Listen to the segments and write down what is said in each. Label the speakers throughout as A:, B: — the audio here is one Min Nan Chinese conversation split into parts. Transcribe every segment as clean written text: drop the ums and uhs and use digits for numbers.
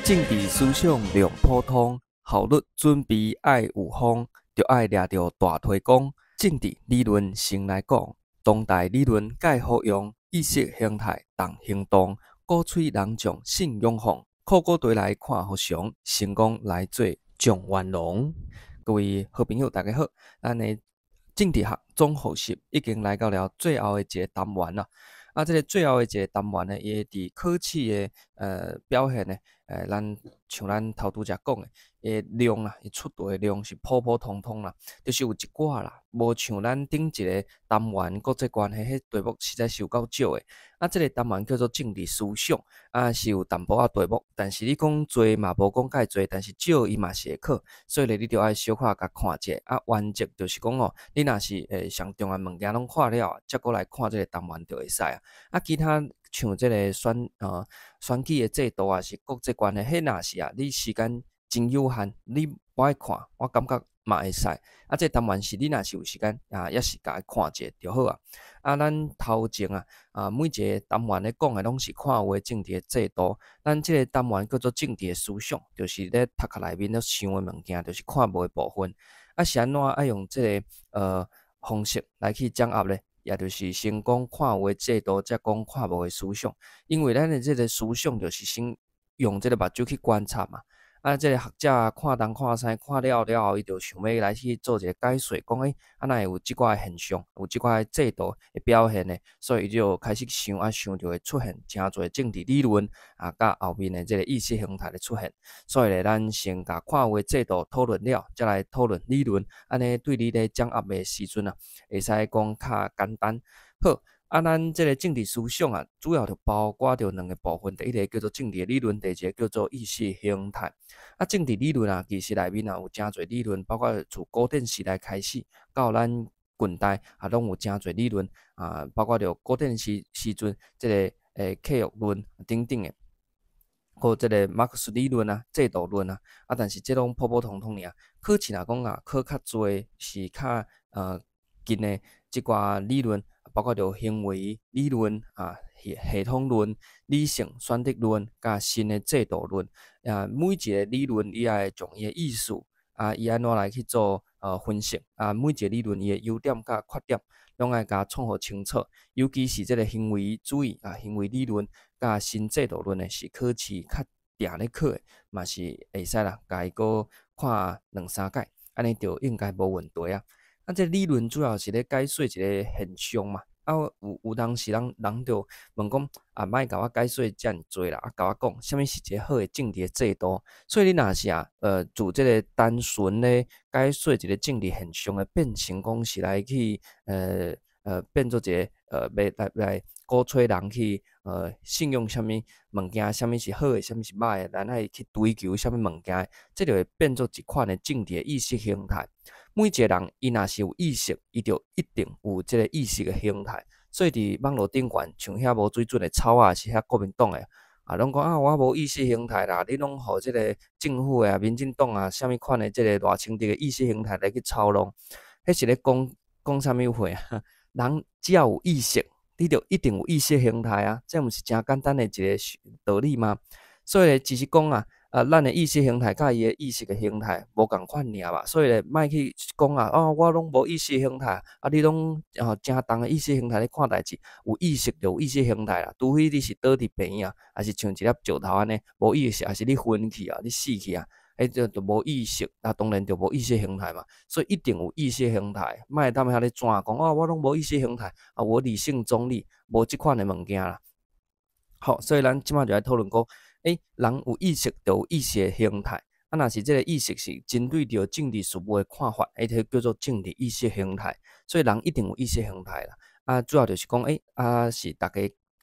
A: 政治思想量普通，效率準備愛有方，著愛掠著大提綱。政治理論先來講，當代理論蓋好用，意識形態動行動，鼓吹人將信仰奉，考古題來看予詳，成功來做狀元郎。各位好朋友，大家好，咱的政治學總複習已經來到了最後的一個單元啦。啊，這个最後的一個單元呢，伊會佇考試的表現呢，咱像咱頭拄才講的，伊的量啊，伊出題的量是普普通通啦，就是有一寡啦，無像咱頂一個單元國際關係彼題目實在是有夠少的。啊，這个單元叫做政治思想，啊是有淡薄仔題目，但是你講濟嘛無講蓋濟，但是少伊嘛是會考，所以咧你著愛小可共看者。啊，原則就是講吼，你若是上重要物件攏看了，才閣來看這个單元就會使啊。啊，其他像這个選舉的制度啊，是國際關係，彼若是啊，你時間真有限，你無愛看，我感覺嘛會使。啊，這個單元是你若是有時間啊，猶是共伊看者就好啊。啊，咱頭前啊，每一个單元咧講的攏是看有的政治的制度。咱這个單元叫做政治的思想，就是咧讀冊內面咧想的物件，就是看無的部分。啊，是按怎愛用這个方式來去掌握咧？也就是先講看有的制度，才講看無的思想。因為咱的這个思想就是先用這个目睭去觀察嘛。啊，這个學者看東看西，看了了後，伊就想欲來去做一个解說，講啊哪會有這寡現象，有這寡制度的表現呢？所以伊就開始想，啊想就會出現誠濟政治理論，啊，佮後面的這个意識形態的出現。所以咧，咱先共看有的制度討論了，才來討論理論，按呢對你咧掌握的時陣啊，會使講較簡單。好。啊，咱這个政治思想啊，主要就包括著兩个部分，第一个叫做政治的理論，第二个叫做意識形態。啊，政治理論啊，其實內面啊有誠濟理論，包括自古典時代開始，到咱近代啊，攏有誠濟理論啊，包括著古典時陣這个契約論等等的，閣這个馬克思理論啊、制度論啊，啊，但是這攏普普通通爾。考試若講啊，考較濟是較近的這寡理論。包括著行為理論啊、系統論、理性選擇論，佮新的制度論。啊，每一个理論伊愛將伊的意思啊，伊按怎來去做分析啊？每一个理論伊的優點佮缺點，攏愛共創予清楚。尤其是這个行為主義啊、行為理論佮新制度論的是考試較定咧考的，嘛是會使啦，共伊閣看兩三擺，按呢就應該無問題啊。啊，這理論主要是咧解說一个現象嘛。啊，有當時人就問講，啊，莫共我解說遮爾濟啦，啊，共我講，啥物是一个好的政治的制度？所以你若是啊，做這个單純咧解說一个政治現象的變成講是來去，變做一个，欲來鼓吹人去，信用啥物物件，啥物是好的，啥物是歹的，咱愛去追求啥物物件，這就會變做一款的政治的意識形態。每一个人，伊若是有意識，伊就一定有這个意識的形態。所以佇網路頂懸，像遐無水準的草仔，是遐國民黨的，啊，攏講啊，我無意識形態啦，你攏予這个政府的啊、民進黨啊，啥物款的這个賴清德的意識形態來去操弄，彼是咧講講啥物話啊？人只要有意識，你就一定有意識形態啊，這毋是誠簡單的一个道理嗎？所以只是講啊。啊，咱的意識形態佮伊的意識的形態無仝款爾嘛，所以咧，莫去講啊，哦，我攏無意識形態，啊，你攏誠重的意識形態咧看代誌，有意識就有意識形態啦，除非你是倒佇病院，抑是像一粒石頭按呢，無意識，抑是你昏去啊，你死去啊，彼就無意識，啊，當然就無意識形態嘛，所以一定有意識形態，莫踮遐咧裝講哦，我攏無意識形態，啊，我理性中立，無這款的物件啦。好，所以咱這擺就來討論講。欸，人有意識就有意識的形態，啊，若是這个意識是針對著政治事務的看法，彼个叫做政治意識形態。所以人一定有意識形態啦。啊，主要就是講，欸，啊是逐家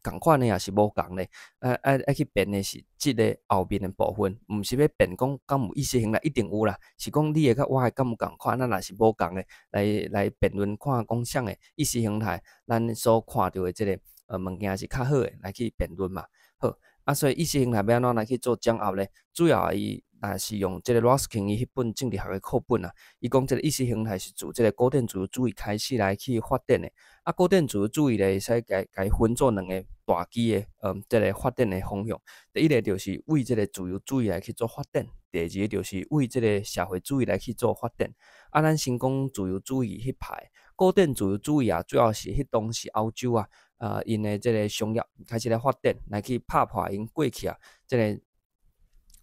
A: 仝款的，抑是無仝的？啊愛去辯的是這个後面的部分，毋是欲辯講敢有意識形態，一定有啦。是講你的佮我的敢有仝款？啊，若是無仝的，來辯論看講啥个意識形態，咱所看著的這个物件是較好的，來去辯論嘛。好。啊，所以意識形態欲按怎來去做掌握咧？主要伊若是用這個 Ruskin 伊彼本政治學的課本啊，伊講這個意識形態是自這個古典自由主義開始來去發展的。啊，古典自由主義咧會使共共伊分做兩个大支的，這个發展的方向。第一个就是為這个自由主義來去做發展，第二个就是為這个社會主義來去做發展。啊，咱先講自由主義彼派，古典自由主義啊，主要是彼當時歐洲啊，𪜶的這个商業開始咧發展，來去拍破𪜶過去啊，這个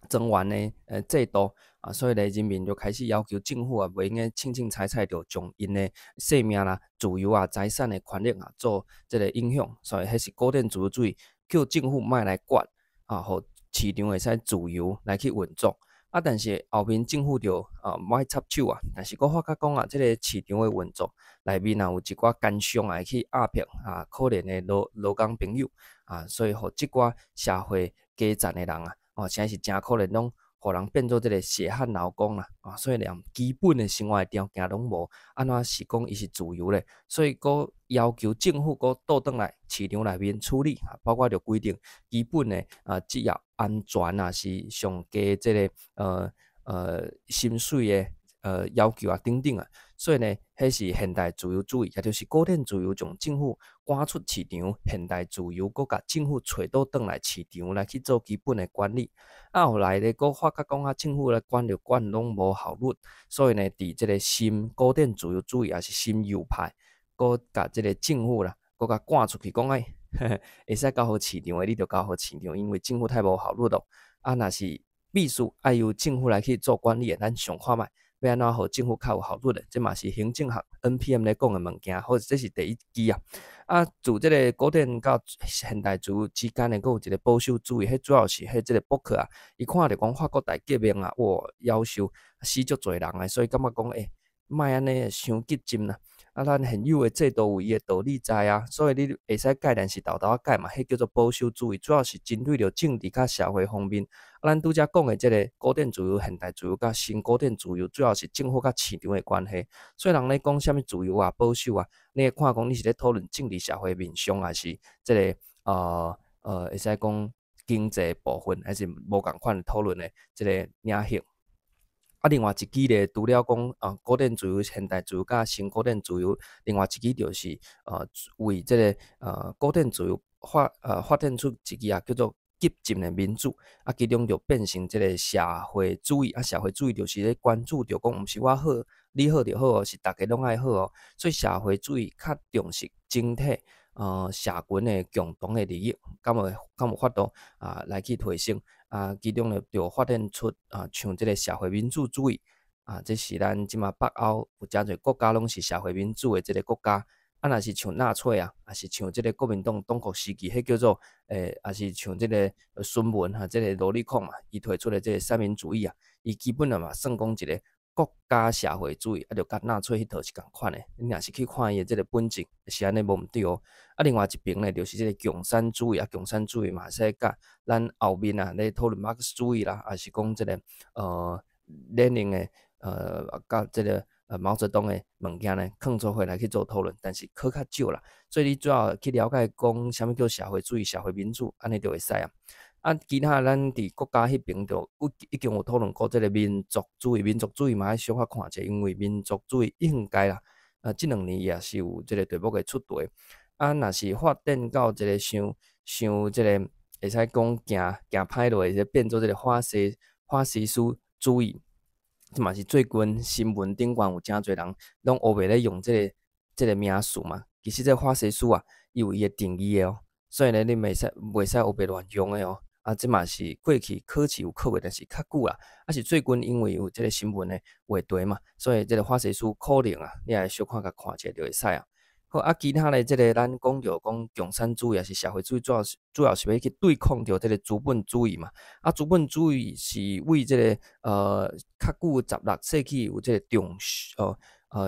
A: 莊園的制度啊，所以咧人民就開始要求政府啊，袂用得凊凊彩彩就將𪜶的性命啦、自由啊、財產的權利啊做這个影響，所以彼是古典自由主義，叫政府莫來管啊，予市場會使自由來去運作。啊，但是後面政府就莫插手啊，但是閣發覺講啊，這个市場的運作內面啊有一寡奸商啊會去壓迫啊可憐的勞工朋友啊，所以予這寡社會基層的人啊，哦，實在是誠可憐，攏予人變做這个血汗勞工啦，啊，所以連基本的生活的條件攏無，按怎是講伊是自由咧？所以閣要求政府閣倒轉來市場內面處理，包括著規定基本的啊職業安全啊，是上低這个薪水的要求啊等等啊，所以呢，彼是現代自由主義，也就是古典自由將政府趕出市場，現代自由閣共政府揣倒轉來市場來去做基本的管理。啊，後來咧，閣發覺講啊，政府來管著管攏無效率，所以呢，佇這个新古典自由主義，抑是新右派，閣共這个政府啦，閣共趕出去，講哎，會使交予市場的，你就交予市場，因為政府太無效率囉。啊，若是必須愛由政府來去做管理的，咱想看覓欲按怎予政府較有效率的，這嘛是行政學 NPM 咧講的物件，好，這是第一支啊。啊，自這个古典佮現代自由之間的，閣有一个保守主義，彼主要是彼這个伯克啊，伊看著講法國大革命啊，哇，夭壽死足濟人的，所以感覺講欸，莫按呢傷激進啦。啊，咱現有的制度有伊的道理在啊，所以你會使改，但是沓沓仔改嘛，彼叫做保守主義，主要是針對著政治佮社會方面。啊，咱拄才講的這个古典自由、現代自由佮新古典自由，主要是政府佮市場的關係。所以人咧講啥物自由啊、保守啊，你會看講你是咧討論政治社會面向，抑是這个會使講經濟部分，還是無仝款討論的這个領域。啊，另外一支咧，除了講啊古典自由、現代自由佮新古典自由，另外一支就是為這个古典自由發展出一支啊叫做激進的民主，啊，其中就變成這个社會主義，啊，社會主義就是咧關注著講，毋是我好，你好就好哦，是逐家攏愛好哦。所以社會主義較重視整體社群的共同的利益，敢有法度啊來去提升？啊，其中咧就發展出啊，像這个社會民主主義啊，這是咱這馬北歐有誠濟國家攏是社會民主的這个國家。啊，若是像納粹啊，抑是像這个國民黨黨國時期，彼叫做抑是像這个孫文哈，這个蘿莉控嘛，伊提出的這个三民主義啊，伊基本啊嘛算講一个國家社會主義，啊，就佮納粹彼套是仝款的。你若是去看伊的這个本質，是按呢無毋對哦。啊，另外一爿咧，就是這个共產主義啊，共產主義嘛會使佮咱後面啊咧討論馬克思主義啦，抑是講這个列寧的佮這个毛澤東的物件呢，囥做伙來去做討論，但是閣較少啦。所以你主要去了解講啥物叫社會主義、社會民主，按呢就會使啊。啊，其他咱佇國家彼爿就有已經有討論過這个民族主義，民族主義嘛愛小可看者，因為民族主義應該啦，這兩年也是有這个題目會出題。啊，若是發展到這个傷傷這个會使講行行歹落，會變做這个法西斯主義。這嘛是最近新聞頂懸有誠濟人攏烏白咧用這个名詞嘛。其實這个法西斯啊，伊有伊的定義的哦，所以呢，你袂使烏白亂用的哦。啊，這嘛是過去考試有考過，但是較久啦。啊，是最近因為有這个新聞的話題嘛，所以這个法西斯可能啊，你愛小可共看者就會使啊。好啊，其他的這个咱講著講共產主義抑是社會主義，主要是欲去對抗著這个資本主義嘛。啊，資本主義是為這个較久16世紀有這个重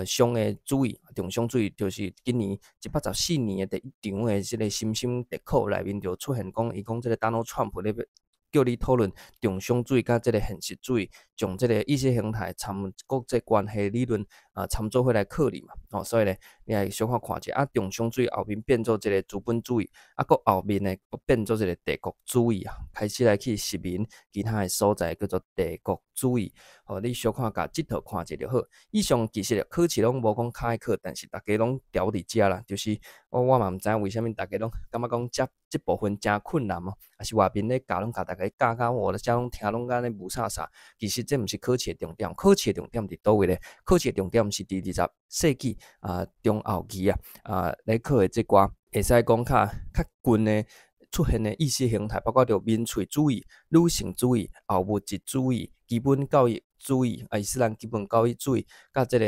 A: 商的主義，重商主義就是今年114年的第一場的這个新生特考內面就出現講，伊講這个 Donald Trump 咧欲叫你討論重商主義佮這个現實主義，將這个意識形態參國際關係理論啊參做伙來考你嘛，哦，所以咧，你愛小可看一下，啊，重商主義後面變做這个資本主義，啊，閣後面呢，閣變做這个帝國主義啊，開始來去殖民其他的所在，叫做帝國主義。吼，你小可共這套看一下就好。以上其實考試攏無講較愛考，但是逐家攏牢佇遮啦，就是我嘛毋知影為啥物逐家攏感覺講這這部分誠困難哦，抑是外面咧教攏共逐家教甲我遮攏聽攏按呢霧煞煞。其實這毋是考試的重點，考試的重點佇佗位咧？考試的重點是佇20世紀啊中後期啊咧考的這寡會使講較較近的出現的意識形態，包括著民粹主義、女性主義、後物質主義、基本教育主義、啊伊斯蘭基本教育主義，佮這个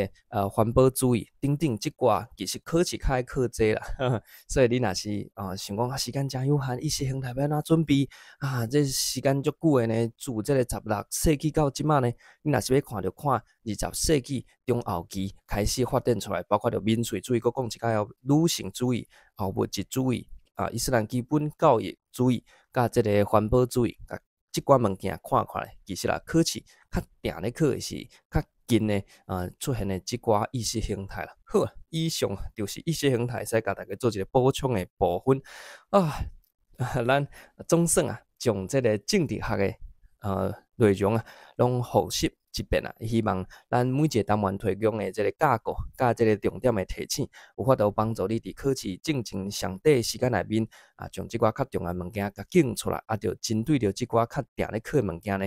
A: 環保主義等等，這寡其實考試較愛考這啦。所以你若是啊想講啊時間誠有限，意識形態欲按怎準備啊？這時間足久的呢，自這个16世紀到這馬呢，你若是欲看，就看20世紀中後期開始發展出來，包括著民粹主義，閣講一擺哦，女性主義、後物質主義、啊伊斯蘭基本教育主義，佮這个環保主義，共這寡物件看看咧，其實啦，考試較定咧考的是較近的啊出現的這寡意識形態啦。好，以上就是意識形態，使共大家做一个補充的部分啊。咱總算啊，將這个政治學的內容啊，攏複習一遍啊。希望咱每一个單元提供的這个架構，佮這个重點的提醒，有法度幫助你佇考試進前上短時間內面啊，將這寡較重要的物件共記出來，啊，著針對著這寡較定咧考的物件呢，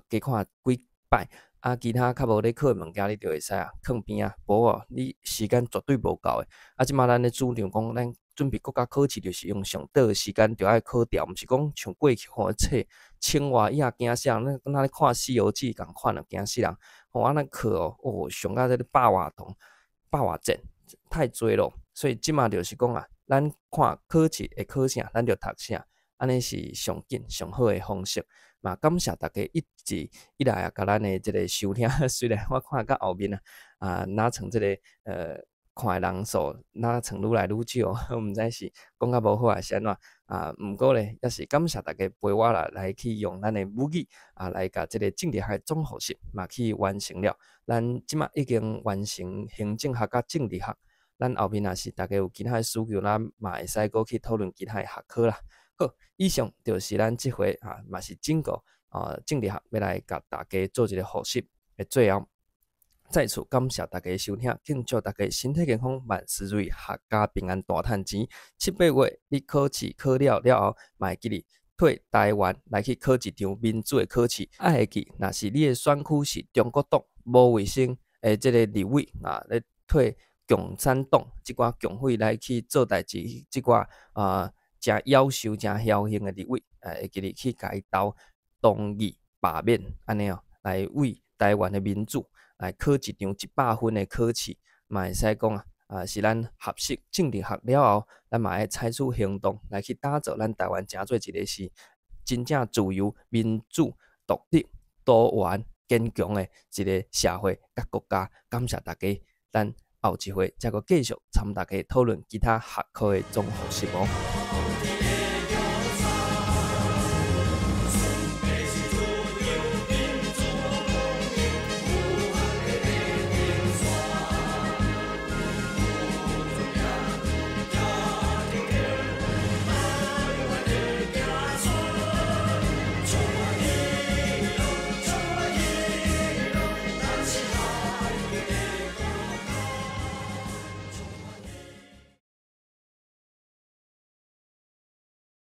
A: 加看幾擺，啊，其他較無咧考的物件，你就會使啊，囥邊仔，無哦，你時間絕對無夠的。啊，這馬咱咧主張講，咱準備國家考試，就是用上短的時間就愛考掉，毋是講像過去吼冊千外頁驚死人，咱敢若咧看《西遊記》仝款啊，驚死人！吼，按呢考哦，哦，上甲這个百外堂、百外節，太濟咯。所以這馬就是講啊，咱看考試會考啥，咱就讀啥，按呢是上緊上好的方式。嘛，感謝大家一直以來啊，共咱的這个收聽。雖然我看到後面啊，啊，若像這个看的人數若像愈來愈少，我毋知是講較無好抑是按怎啊？毋過咧，猶是感謝大家陪我啦，來去用咱的母語啊，來共這个政治學的總複習嘛去完成了。咱這馬已經完成行政學佮政治學，咱後面若是大家有其他的需求，咱嘛會使閣去討論其他的學科啦。好，以上就是咱這回啊，嘛是整個啊政治學欲來共大家做一个複習的最後。再次感謝大家收聽，敬祝大家身體健康，萬事如意，闔家平安，大趁錢。七八月你考試考了了後，嘛會記得替台灣來去考一場民主的考試。啊，會記，若是你的選區是中國黨無衛生的這个立委啊，咧替共產黨這寡共匪來去做代誌，這寡啊誠夭壽、誠僥倖的立委，會記得去共伊投同意罷免，按呢哦，來為台灣的民主來考一場100分的考試，嘛會使講啊，啊是咱學習政治學了後，咱嘛愛採取行動來去打造咱台灣，成做一个是真正自由、民主、獨立、多元、堅強的一个社會佮國家。感謝大家，咱後一回再閣繼續參大家討論其他學科的總複習哦。